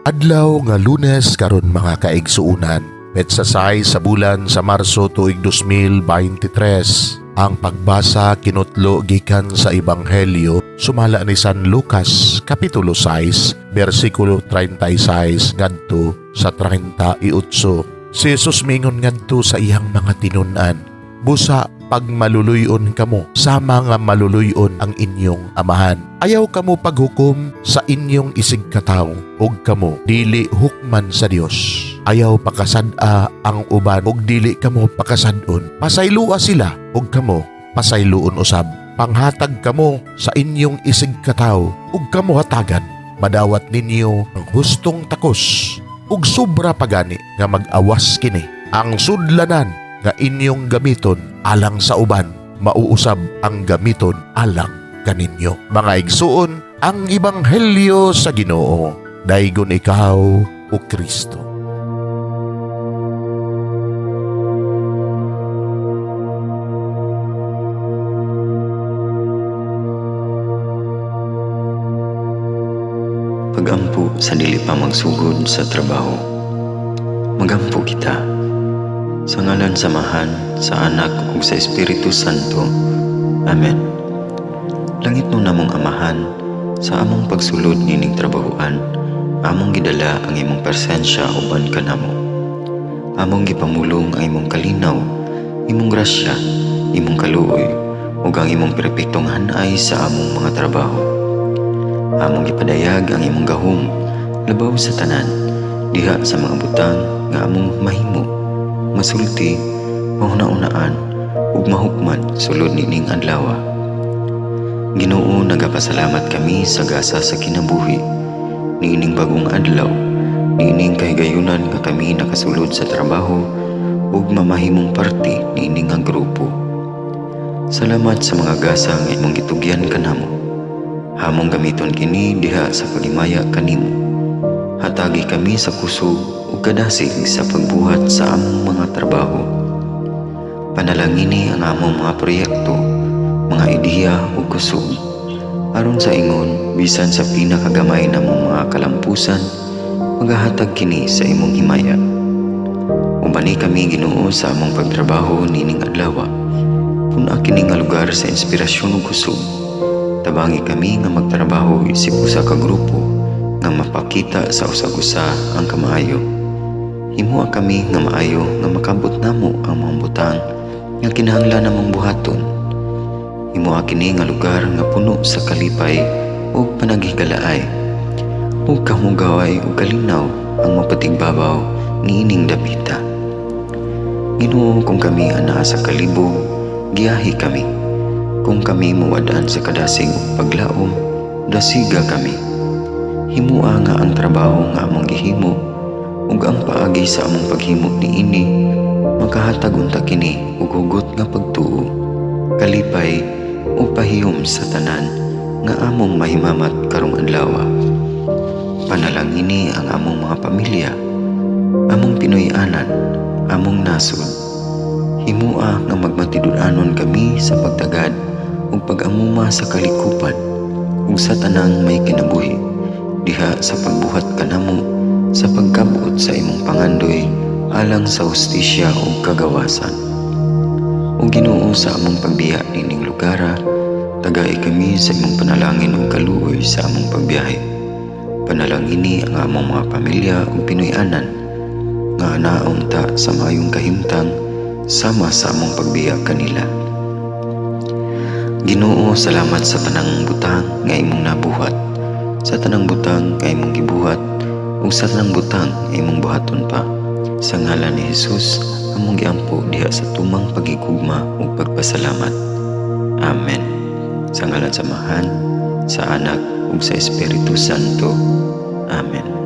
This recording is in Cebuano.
Adlaw nga Lunes karon, mga kaigsuunan. Petsa 6 sa bulan sa Marso, tuig 2023. Ang pagbasa kinutlo gikan sa Ebanghelyo sumala ni San Lucas, kapitulo 6, bersikulo 36 ngadto sa 38. Si Jesus mingon ngadto sa iyang mga tinun-an, "Busa pagmaluluyon kamo sama nga maluluyon ang inyong amahan. Ayaw kamo paghukom sa inyong isig katawo ug kamo dili hukman sa Dios. Ayaw pakasad-a ang uban ug dili kamo pakasad-on. Pasayloa sila ug kamo pasayloon usab. Panghatag kamo sa inyong isig katawo ug kamo hatagan. Madawat ninyo ang hustong takos ug sobra pagani nga mag-awas kini. Ang sudlanan nga inyong gamiton alang sa uban, mauusab ang gamiton alang kaninyo." Mga igsuon, ang ebanghelyo sa Ginoo. Daygon ikaw, o Kristo. Pagampo sa dili pa magsugod sa trabaho. Magampo kita. Sa ngalan sa Amahan, sa Anak ug sa Espiritu Santo. Amen. Langitnon namong Amahan, sa among pagsulod nining trabahoan, among gidala ang imong presensya uban kanamo. Among gipamulong ang imong kalinaw, imong grasya, imong kaluoy, ug ang imong perpektong hanay sa among mga trabaho. Among gipadayag ang imong gahom labaw sa tanan diha sa mga butang nga among mahimo, masulti, mahuna-unaan ug mahukman sulod nining adlaw. Ginoo, nagapasalamat kami sa gasa sa kinabuhi niining bagong adlaw, niining kahigayunan nga kami nakasulod sa trabaho ug mamahimong parte niini nga grupo. Salamat sa mga gasa nga imong gitugyan kanamo. Among gamiton kini diha sa paghimaya kanimo. Hatagi kami sa kusog ug kadasig sa pagbuhat sa among mga trabaho. Panalangini ang among mga proyekto, mga ideya ug kusog. Aron sa ingon, bisan sa pinakagamay namong mga kalampusan, magahatag kini sa imong himaya. Ubani kami, Ginoo, sa among pagtrabaho nining adlaw. Pun-a kini nga lugar sa inspirasyon ug kusog. Tabangi kami nga magtrabaho isip usa ka grupo nga mapakita sa usag-usa ang kamaayo. Himoa kami nga maayo nga makabot namo ang mga butang nga kinahanglan namong buhaton. Himoa kini nga lugar nga puno sa kalipay ug panaghigalaay. Ug kamugaway ug kalinaw ang mapatigbabaw niining dapita. Ginoo, kung kami anaa sa kalibog, giyahi kami. Kung kami muwad-an sa kadasig ug paglaom, dasiga kami. Himoa nga ang trabaho nga among gihimo ug ang paagi sa among paghimo niini makahatag unta kini og hugot nga pagtuo, kalipay ug pahiyom sa tanan nga among mahimamat karong adlaw. Panalangini ang among mga pamilya, among Pinoy-anan, among nasod. Himoa nga magmatinud-anon kami sa pagtagad ug pag-amuma sa kalikupan ug sa tanang may kinabuhi diha sa pagbuhat kanamo sa pagkabot sa imong pangandoy alang sa hustisya ug kagawasan. O Ginoo, sa among pagbiya nining lugara, tagai kami sa imong panalangin ug kaluoy sa among pagbiyahe. Panalangini ang among mga pamilya ug Pinoy-anan nga naunta sa maayong kahimtang sama sa among pagbiya kanila. Ginoo, salamat sa tanang butang nga imong nabuhat, sa tanang butang nga imong gibuhat, ug sa tanang butang nga imong buhaton pa. Sa ngalan ni Jesus, among giampo diha sa tumang pagigugma ug pagpasalamat. Amen. Sa ngalan sa Amahan, sa Anak ug sa Espiritu Santo. Amen.